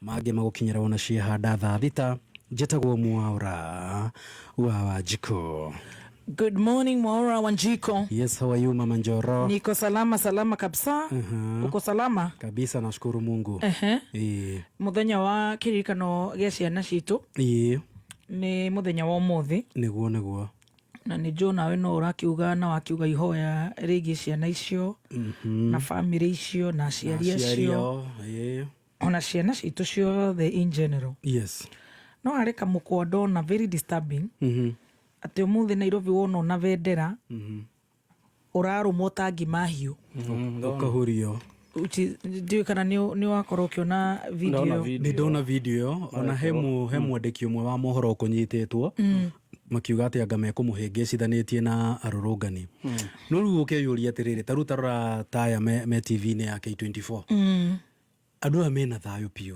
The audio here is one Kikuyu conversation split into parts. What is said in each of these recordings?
Mangĩ magũkinyĩra ona ciahanda thaa 6. Njĩtagwo Mwaura wa Wanjikũ. Good morning, Mwaura Wanjiko. Yes, how are you, Mama Njoro? Niko salama salama kabisa. Uko salama? Kabisa, nashukuru Mungu. Muthenya wa kiririkano gĩa ciana citũ nĩ muthenya wa ũmũthĩ. Nĩguo. Na nĩ njũĩ nawe no ũrakiuga na wakiuga ihoya rĩgiĩ ciana icio na bamĩrĩ icio na aciari aciari acio ao, ona ciana citũ ciothe in general. No harĩ kamũkwa ndona very disturbing atĩ ũmũthĩ Nairobi wona na bendera ũrarũmwo ta ngima hiũ. Ũkahurio. Which ndiũĩ kana nĩ wakorwo ũkĩona video Ndona ĩyo. video. Nĩ ndona video ĩyo. Ona he mwandĩki ũmwe wa mohoro ũkũnyitĩtwo makiuga atĩ anga mekũmũhĩngĩcithanĩtie na arũrũngani. No rĩu ũkeyũria atĩrĩrĩ, ta rĩu tarora taya me TV-inĩ ya K24, andũ aya mena thayũ biũ,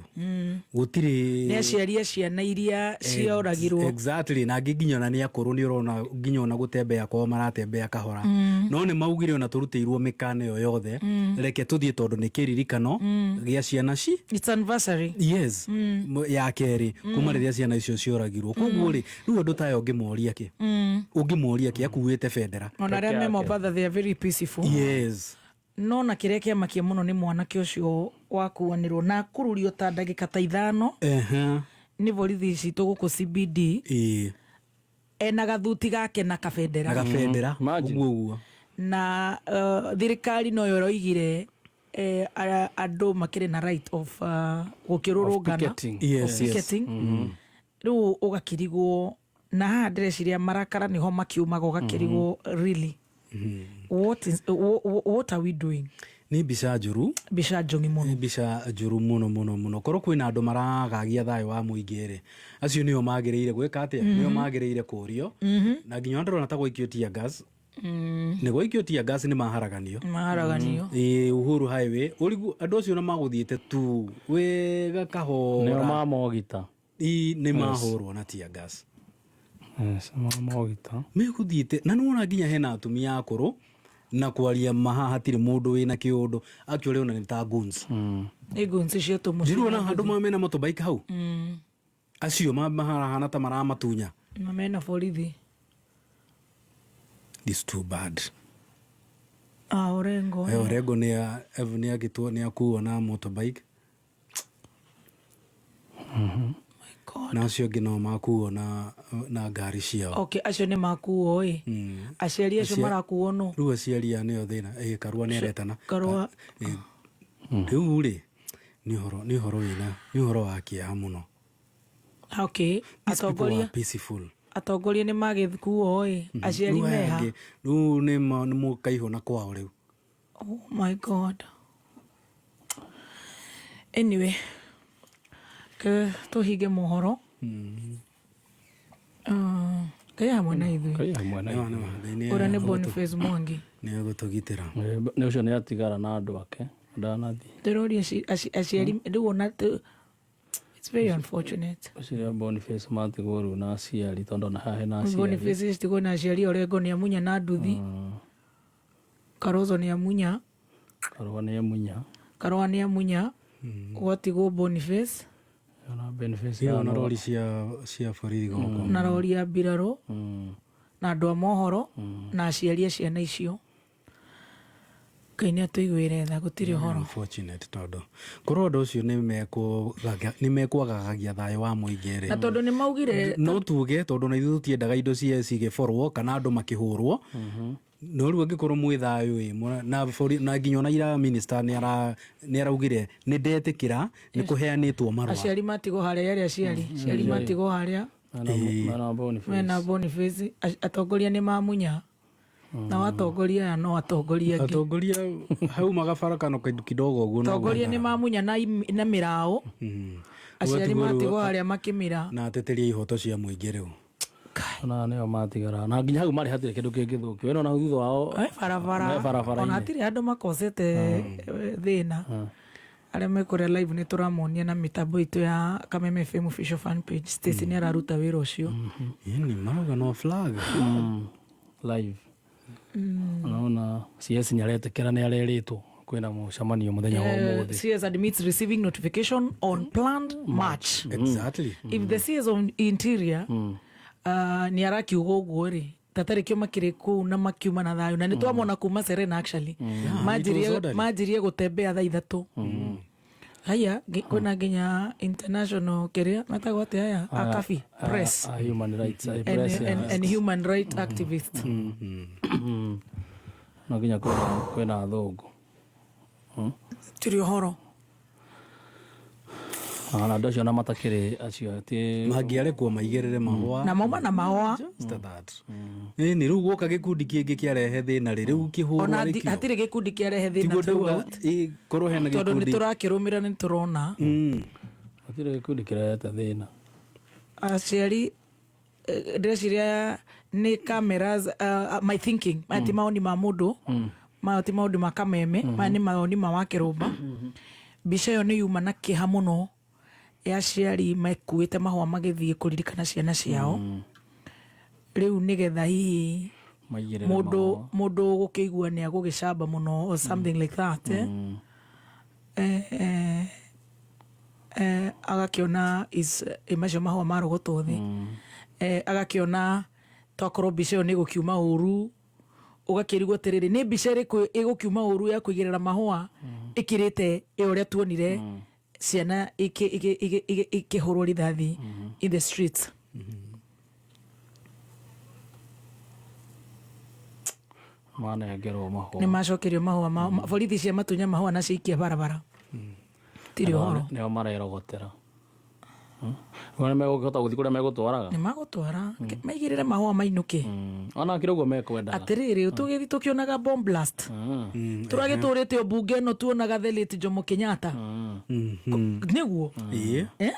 gũtirĩ. Nĩ aciari a ciana iria cioragirwo. Exactly, na angĩ nginya ona nĩ akũrũ, nĩ ũrona nginya ona gũtembea kwao maratembea kahora, no nĩ maugire ona tũrutĩirwo mĩkana ĩyo yothe, reke tũthiĩ tondũ nĩ kĩririkano gĩa ciana ci. It's anniversary. Yes, ya kerĩ kuma rĩrĩa ciana icio cioragirwo. Koguo rĩ, rĩu andũ ta aya ũngĩmoria kĩ, ũngĩmoria kĩ akuĩte bendera? Ona arĩa me Mombatha, they are very peaceful. No na kĩrĩa kĩamakia mũno nĩ mwanake ũcio wakuanĩrwo na akururio ta ndagĩka ta 5 nĩ borithi citũ gũkũ CBD, ena gathuti gake na kabendera. Na gabendera. Imagine. Ũguo ũguo. Na thirikari noyo ĩroigire andũ makĩrĩ na right of gũkĩrũrũngana. Picketing. Of picketing. Rĩu ũgakĩrigwo na haha ndĩreciria marakara nĩho makiumaga, ũgakĩrigwo really what are we doing? Nĩ mbica njũru. Mbica njũng'i mũno. Nĩ mbica njũru mũno mũno mũno. Korwo kwĩna andũ maragagia thayũ wa mũingĩ rĩ, acio nĩo magĩrĩire gwĩka atĩa, nĩo magĩrĩire kũrio. Na nginya ndĩrona ta gwaikio tear gas, nĩ gwaikio tear gas, nĩ maharaganio. Maharaganio. Ĩĩ, Uhuru Highway ũrigu andũ acio na magũthiĩte tu wega nĩo kahora. Mamogita. Ĩ, nĩ mahũrwo na tear gas. Yes, mamogita. Megũthiĩte na nĩwona nginya hena atumia akũrũ na kwaria maha, hatirĩ mũndũ wĩna kĩũndũ, actually ona nĩ ta goons. Nĩ guns cietwo mũciĩ. Ndirona handũ ma mena motorbike hau, acio maharahana ta maramatunya. Na mena borithi. This too bad. Ah, Orengo. Eh, Orengo nĩ agĩtwo nĩ akuo na motorbike. My God. Na acio angĩ no makuo na ngari ciao. Okay, acio nĩ makuo ĩ, aciari acio marakuo no Rĩu aciari aya nĩo thĩna. Ĩ, Karua nĩ aretana. Karua. Ĩ, rĩu rĩ, nĩ ũhoro wĩna nĩ ũhoro wa kĩeha mũno. Okay. These people atongoria are peaceful. Atongoria nĩ magĩkuo ĩ, aciari Rĩu aya meha? angĩ, rĩu nĩ mũkaihũ na kwao rĩu. Oh my God. Anyway, ke tũhinge mohoro. Ngai hamwe na ithuĩ. Ngai hamwe na Nĩma, nĩma, Ngai nĩ Ũrĩa nĩ Boniface Mwangi. Nĩ egũtũgitĩra. Nĩ ũcio nĩ atigara na andũ ake, ndanathiĩ. Ndĩroria aciari rĩu ona it's very unfortunate. Ũcio Boniface matigwo rĩu na aciari, tondũ ona haha hena aciari. Boniface citigwo na aciari, Orengo nĩ amunya na nduthi. Karozo nĩ amunya. Karũa nĩ amunya. Karũa nĩ amunya. Gwatigwo Boniface. Ona Boniface Ĩyo na rori cia borithi gũkũ. Na rori ya mbirarũ na andũ a mohoro na aciari a ciana icio. Ngai nĩ atũiguĩre tha, gũtirĩ ũhoro. Unfortunate, tondũ korwo ũndũ ũcio nĩ mekwagagagia thayũ wa mũingĩ rĩ, na tondũ nĩ maugire no tuge tondũ na ithuĩ tũtiendaga indo cia cigĩborwo kana andũ makĩhũrwo, no rĩu angĩkorwo mwĩ thayũ ĩ, na nginya ona ira minister nĩ araugire nĩ ndetĩkĩra nĩ kũheanĩtwo marũa. Aciari matigwo harĩa, yarĩ aciari matigwo harĩa. Mena Boniface. Mena Boniface. Atongoria nĩ mamunya na atongoria aya no atongoria angĩ. Atongoria hau magabarakano kĩndũ kidogo ũguo no atongoria nĩ mamunya na mĩraũ, aciari Ũgatigwo rĩu matigwo harĩa makĩmĩra. Na ateteria ihoto cia mũingĩ rĩu. Ona nĩo matigara na nginya hau marĩ hatirĩ kĩndũ kĩngĩthũkio ĩno na thutha wao. Barabara. Me barabara-inĩ. Ona hatirĩ andũ makosete thĩna. Arĩa mekũrĩa live nĩ tũramonia na mĩtambo itũ ya Kameme FM official fan page. Stacy nĩ araruta wĩra ũcio. Yani marauga no flag. Live. Naona CS nĩ aretĩkĩra nĩ arerĩtwo. Kwĩna mũcemanio mũthenya wa ũmũthĩ. CS admits receiving notification on planned march. If the CS on interior nĩ arakiuga ũguo rĩ, tatarĩ kĩo makĩrĩ kũu na makiuma na thayũ, na nĩ twamona kuma Serena actually. It was Manjirie orderly. Manjirie gũtembea thaa 3. Haya, kwĩna nginya international kĩrĩa metagwo atĩa aya akabi press A human rights and, press, yeah. and human right activists. No nginya kwĩna athũngũ. Tiri ũhoro. Ah, na andũ acio na matakĩrĩ acio ti Mangĩarekwo maigĩrĩre mahũa. Na mauma na mahũa. Just that. Ĩni rĩu gwoka gĩkundi kĩngĩ kĩarehe thĩna rĩ, rĩu kĩhũrwo Ona nĩkĩo. hatirĩ gĩkundi kĩarehe thĩna Tiguo ndauga throughout. ĩ, korwo hena Tondũ nĩ gĩkundi. tũrakĩrũmĩra, nĩ tũrona Hatirĩ gĩkundi kĩrehete thĩna. Aciari, ndĩreciria nĩ cameras, my thinking, maya ti maoni ma mũndũ, maya ti maũndũ ma kameme, maya nĩ maoni ma wakĩrũmba. Mbica ĩyo nĩ yuma na kĩeha mũno ya aciari mekuĩte mahũa magĩthiĩ kũririkana ciana ciao. Rĩu nĩgetha hihi maigĩrĩre mũndũ mahũa. Mũndũ gũkĩigua nĩ agũgĩcamba mũno or something like that, eh? Agakĩona is macio mahũa marogotwo thĩ, agakĩona tokorwo mbica ĩyo nĩ ĩgũkiuma ũru. Ũgakĩrigwo atĩrĩrĩ, nĩ mbica ĩrĩkũ ĩgũkiuma ũru ya kũigĩrĩra mahũa ĩkĩrĩte ĩyo ũrĩa tuonire ciana ikĩhũrwo rithathi in the streets? Manengerwo mahũa. Nĩ macokerio mahũa borithi cia matunya mahũa na ciaikia barabara. Tirĩ ũhoro. Nĩo marerogotera. Rĩu nĩ megũkĩhota gũthiĩ kũrĩa megũtwaraga. Nĩ magũtwara maigĩrĩre mahũa mainũke. Ona kĩrĩ ũguo mekwendaga. Atĩrĩrĩ, tũgĩthiĩ tũkĩonaga bomb blast, tũragĩtũrĩte o mbunge ĩno tuonaga the late Jomo Kenyatta nĩguo. Ĩĩ. Eh?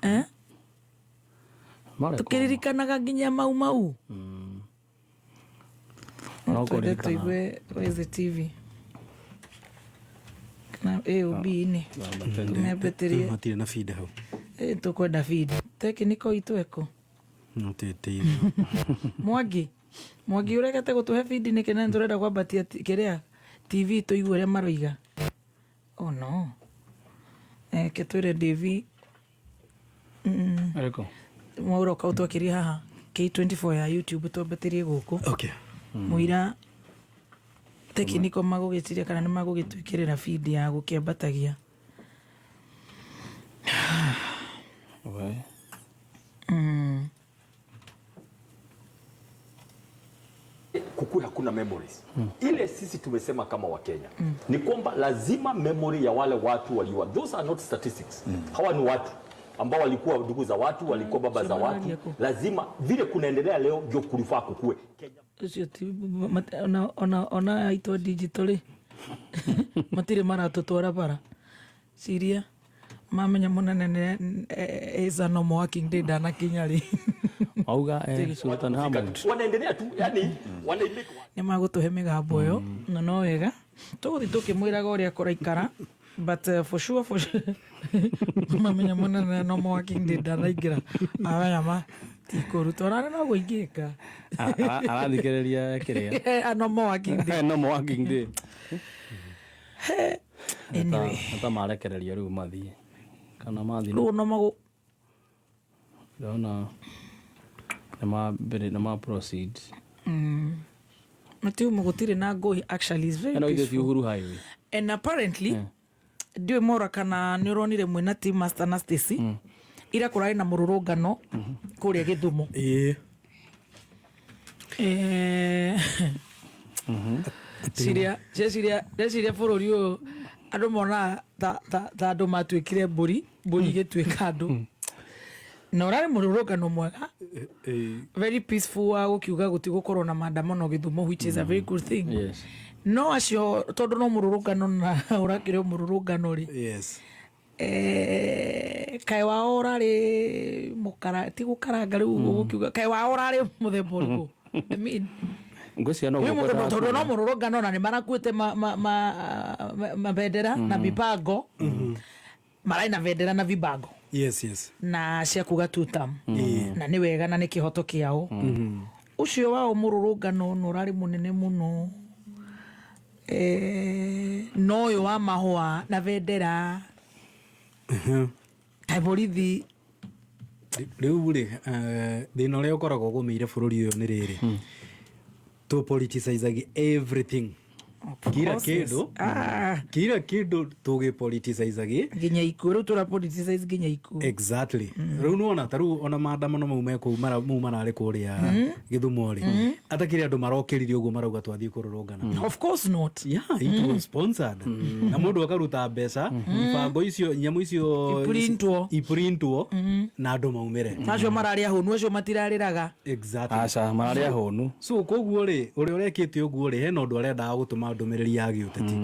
Eh? Marekwo. Tũkĩririkanaga nginya mau mau. No Twende kũririkana. tũigue Weze TV kana AOB-inĩ tũmembetĩrie. Matirĩ na feed hau. Tũkwenda feed technical itũ eko. No tĩtĩithio. Mwangi, Mwangi, ũregete gũtũhe feed nĩkĩ? Na nĩtũrenda kwambatia kĩrĩa TV tũigue ũrĩa maroiga. Oh no, ke twĩre DV. Ĩrĩkũ? Mwaũroka ũtwakĩrie haha K24 ya YouTube twambatĩrie gũkũ. Okay. Mũira technical magũgĩciria kana nĩ magũgĩtwĩkĩrĩra feed ya gũkĩambatagia. We. Kukuwe hakuna memories. Ile sisi tumesema kama Wakenya ni kwamba lazima memory ya wale watu waliwa, those are not statistics. Hawa ni watu ambao walikuwa ndugu za watu, walikuwa baba za watu. Yako. Lazima vile kunaendelea leo ndio kulifaa kukue. Kenya Ũcio ti ona aitwo digital rĩ, matirĩ maratũtwara bara ciria mamenya mũnene nĩ is a normal working day ndanakinya rĩ. Auga Sultan Hamud. Wanaendelea tu, yani wanaimake Nĩ magũtũhe mĩgambo ĩyo na no wega tũgũthiĩ tũkĩmwĩraga ũrĩa kũraikara, but for sure mamenya mũnene no working day ndanaingĩra, amenya ma tikũrutwo ona noguo ingĩka. Arathikĩrĩria kĩrĩa. A normal working day. No working day. Anyway. Ta marekererio rĩu mathiĩ kana mathiĩ. Rĩu no magũ Ndĩrona nĩ ma proceed. Matiuma gũtirĩ na ngũi, actually is very Ĩno ithuĩ ti peaceful. Uhuru Highway. And apparently ndiũĩ mora kana nĩ ũronire mwĩna team master na Stacy ira kũrarĩ na mũrũrũngano kũrĩa Gĩthumo. Ĩĩ. Ciria ndeciria ndeciria bũrũri ũyũ andũ monaga ta andũ matuĩkire mbũri, mbũri igĩtuĩka andũ, na ũrarĩ mũrũrũngano mwega, very peaceful, wa gũkiuga gũtigũkorwo na maandamano Gĩthumo, which is a very good thing. No acio tondũ no mũrũrũngano na ũrakĩrĩ o mũrũrũngano rĩ, kaĩ wao ũrarĩ mũkara ti gũkaranga rĩu ũgũkiuga kaĩ wao ũrarĩ mũthemba ũrĩkũ? I mean, Ngwĩciria no wĩ guo mũndũ kwendaga tondũ no kuga. mũrũrũngano na nĩ marakuĩte mabendera na mibango, mararĩ na bendera na vibango na cia kuga tutam, na nĩ wega na nĩ kĩhoto kĩao. Ũcio wao mũrũrũngano na ũrarĩ mũnene mũno. No ũyũ wa mahũa na bendera kaĩ borithi. Rĩu rĩ, thĩna ũrĩa ũkoragwo ũgũmĩire bũrũri ũyũ nĩ rĩrĩ, tũ politicizing everything. Of Kila course, yes. kĩndũ. Ah. Kila kĩndũ tũgĩ politicizing. Nginya ikuũ rĩu tũra politicize nginya ikuũ. Exactly. Rĩu nĩwona ta rĩu ona maandamano mau mekũu mau mararĩ kũrĩa Gĩthumo rĩ, atakĩrĩ andũ marokĩrire ũguo marauga twathiĩ kũrũrũngana. Of course not. Yeah, it was sponsored na mũndũ akaruta mbeca, ibango icio, nyamũ icio Iprintwo. iprintwo na andũ maumĩre. Acio mararĩ ahũnu, acio matirarĩraga. Exactly. Aca mararĩ ahũnu. So koguo rĩ, ũrĩa ũrekĩte ũguo rĩ, hena ũndũ arendaga gũtũma ndũmĩrĩri ya gĩũteti,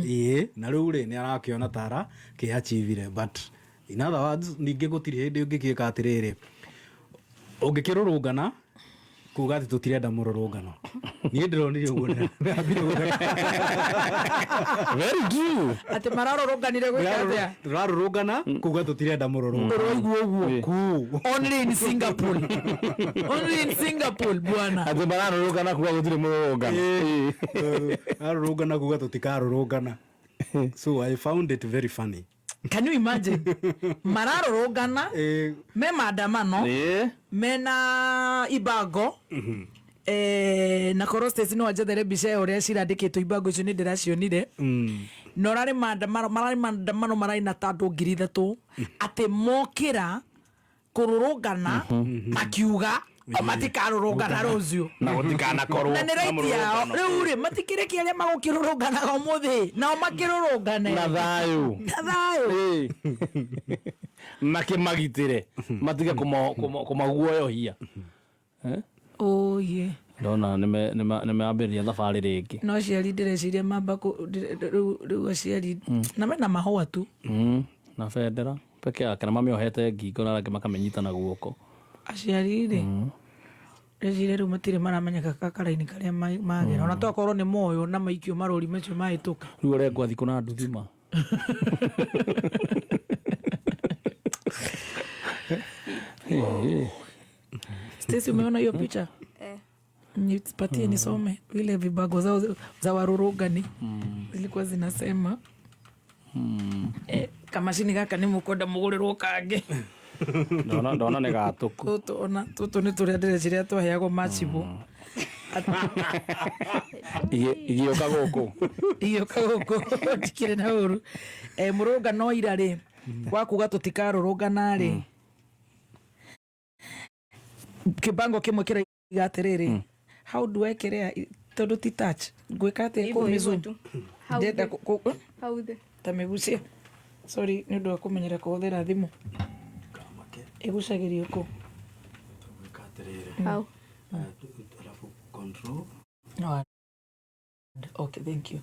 ĩĩ, na rĩu rĩ, nĩ arakĩona tara kĩachivire. But in other words, ningĩ gũtirĩ hĩndĩ ũngĩkĩka atĩrĩrĩ, ũngĩkĩrũrũngana kuga atĩ tũtirenda mũrũrũngano. Niĩ ndĩronire ũguo ndĩrambire gũtheka. Very true. Atĩ mararũrũnganire gwĩka atĩa? Tũrarũrũngana kuga tũtirenda mũrũrũngano. Ũraigua ũguo? Kuu. Only in Singapore, only in Singapore, bwana. Atĩ mararũrũngana kuga gũtirĩ mũrũrũngano. Arũrũngana kuga tũtikarũrũngana. So I found it very funny. Can you imagine mararũrũngana me maandamano mena ibango, na korwo Stacy no anjethere mbica ĩyo ũrĩa cirandĩkĩtwo ibango icio, nĩ ndĩracionire. Na ũrarĩ maandamano, mararĩ maandamano mararĩ na ta andũ 3,000, atĩ mokĩra kũrũrũngana makiuga o matikarũrũngana rũciũ. Na gũtikanakorwo Na nĩ right yao. Rĩu rĩ, matikĩrĩkia arĩa magũkĩrũrũnganaga ũmũthĩ nao makĩrũrũngane na thayũ. Na thayũ. Makĩmagitĩre matige kũmaguoyohia. Oye. Ndona nĩmambĩrĩria thabarĩ rĩngĩ. No aciari ndĩreciria mamba rĩu aciari na mena mahũa tu. Na bendera peke yake na mamĩohete ngingo na arĩa angĩ makamĩnyita na guoko. Aciari rĩ, ndĩreciria rĩu matirĩ maramenyeka kakaraini karĩa magera, ona tokorwo nĩ moyo na maikio marũri macio mahĩtũka. Rĩu ũrengwo athikũ na nduthima. Stacy, umeona hiyo picha? Eh. Nipatie nisome vile vibango zao za warurugani zilikuwa zinasema. Kamacini gaka nĩ mũkwenda mũgũrĩrwo kangĩ. Ndona nĩ gatũku. Tũtũ ona tũtũ nĩ tũrĩa ndĩreciria twaheagwo macibũ. Igĩũka gũkũ. Igĩũka gũkũ ndikĩrĩ na ũru. Mũrũngano ira rĩ, wa kuga tũtikarũrũngana rĩ, kĩbango kĩmwe kĩraiga atĩrĩrĩ, how do I kĩrĩa tondũ ti touch ngwĩka atĩa? Hivyo hivyo Kũmĩzoom. tu. Hau Ndĩrenda thĩ. Hau thĩ. Ta mĩgucia, sorry nĩ ũndũ wa kũmenyera kũhũthĩra thimũ. Ĩgucagĩrio kũ? Gwĩka atĩrĩrĩ, Hau. Alafu control. No, okay, thank you.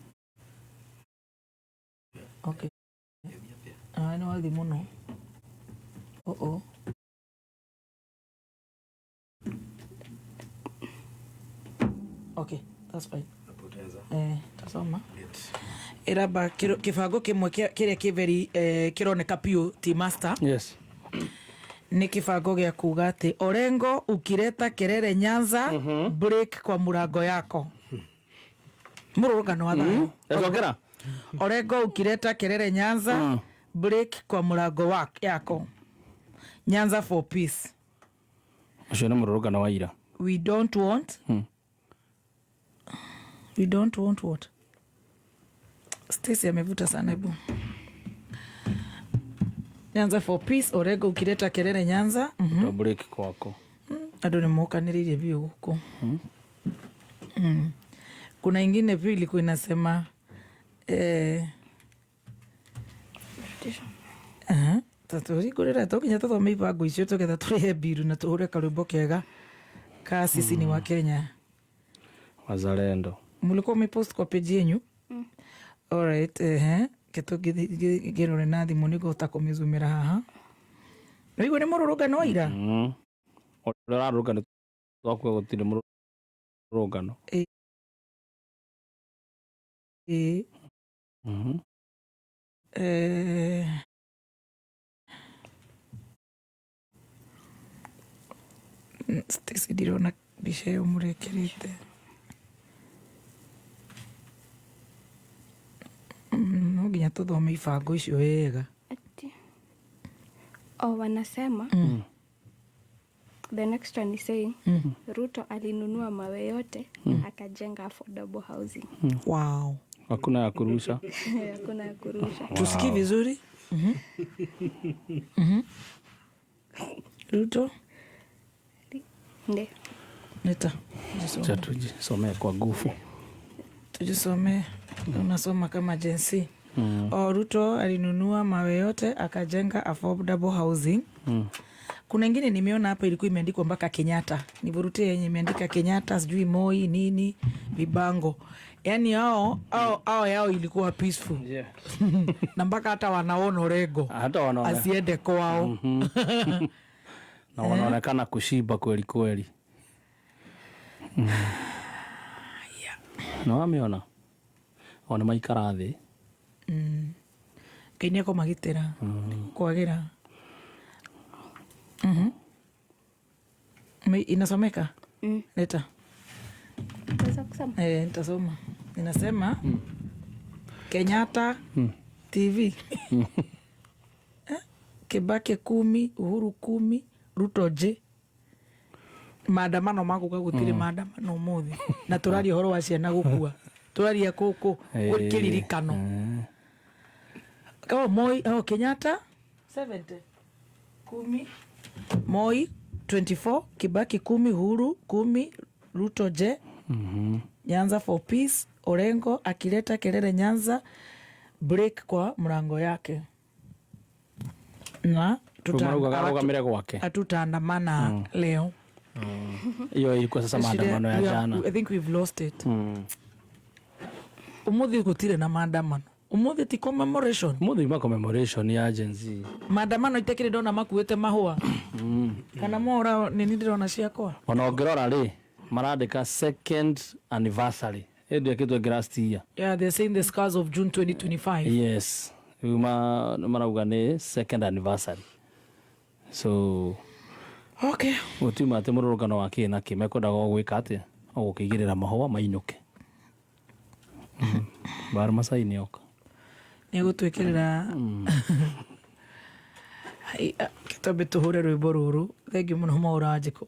Okay. Ah, nĩ wathiĩ mũno. Oh, oh. Okay, that's fine. Napoteza. Tasoma. Ĩramba kĩbango kĩmwe kĩrĩa kĩ very kĩroneka piũ ti master. Yes. Nĩ kĩbango gĩa kuga atĩ Orengo ukileta kelele Nyanza, break kwa murango yako. Mũrũrũngano wa thayũ. Ecokera. Orengo ukileta kelele Nyanza, break kwa murango yako. Nyanza for peace. Ũcio nĩ mũrũrũngano wa ira. We don't want. We don't want what? Stacy amevuta sana, hebu. Nyanza for peace, Orengo ukileta kelele Nyanza. Break kwako. Andũ nĩ mokanĩrĩire biũ gũkũ. Kuna ingine pia ilikuwa inasema tũhingũrĩra tũkinya tũthome ibango icio tũgetha tũrĩhe mbiru na tũhũre karwĩmbo kega ka sisi ni wa Kenya. Wazalendo. Mlikuwa umepost kwa page yenyu? Alright, keto ngĩrore na thimũ nĩngũhota kũmĩzumĩra haha. Nĩwaigua nĩ mũrũrũngano wa ira? Ũrĩa ũrarũrũngana twakuga gũtirĩ mũrũrũngano. Ĩĩ. Stacy, ndirona mbica ĩyo mũrekĩrĩte. Tũthome ibango icio wega. Ati. Oh, wanasema the next one is saying Ruto alinunua mawe yote akajenga affordable housing. Wow. Hakuna ya kurusha. Hakuna ya kurusha. Tusikii vizuri. Ruto. Ndio. Neta. Acha tujisomee kwa nguvu. Tujisomee. Unasoma kama Gen Z. Oh, Ruto alinunua mawe yote akajenga affordable housing. Kuna ingine nimeona hapa ilikuwa imeandikwa mpaka Kenyatta. Nivurutie yenye imeandika Kenyatta, sijui Moi nini, vibango. Yaani hao yao ilikuwa peaceful. Na mpaka hata wanaona Orengo. Hata wanaona. Asiende kwao. Na wanaonekana kushiba kweli kweli. Na wameona. Ona maikara thĩ. Ngai nĩekũmagitĩra. Kwagĩra. Inasomeka? Leta. Unaweza kusoma? Nitasoma. Inasema Kenyatta TV. Kibaki 10, Uhuru 10, Ruto J. Maandamano maguka gutire maandamano umuthi. Na turaria uhoro wa ciana gukua. Turaria kuku kiririkano. Oh, Moi, oh, Kenyatta 70. 10. Moi 24, Kibaki 10, Uhuru 10, Ruto J. Nyanza for peace, Orengo akileta kelele Nyanza, break kwa mlango yake. Na Maraugaga arũgamĩre gwake. hatutaandamana leo. Hiyo ilikuwa sasa maandamano ya jana. I think we've lost it. Umuthi gutire na maandamano. Umuthi ti commemoration. Umuthi ma commemoration ya Gen Z. Maandamano itekire ndona makuĩte mahũa. Kana mora nini ndĩrona ciakwa. Ona ũngĩrora rĩ, marandĩka second anniversary. Ĩndĩ ĩkĩtwo ĩngĩ last year. Yeah, they're saying the scars of June 2025. Yes. Rĩu marauga nĩ second anniversary. So Okay. gũtiuma atĩ mũrũrũngano wa kĩ na kĩ mekwendaga o gwĩka atĩa? O gũkĩigĩrĩra mahũa mainũke. Bar Masai nĩ oka. Nĩ egũtwĩkĩrĩra. Hai, twambe tũhũre rwĩmbo rũrũ. Thengiũ mũno Mwaũra Wanjikũ.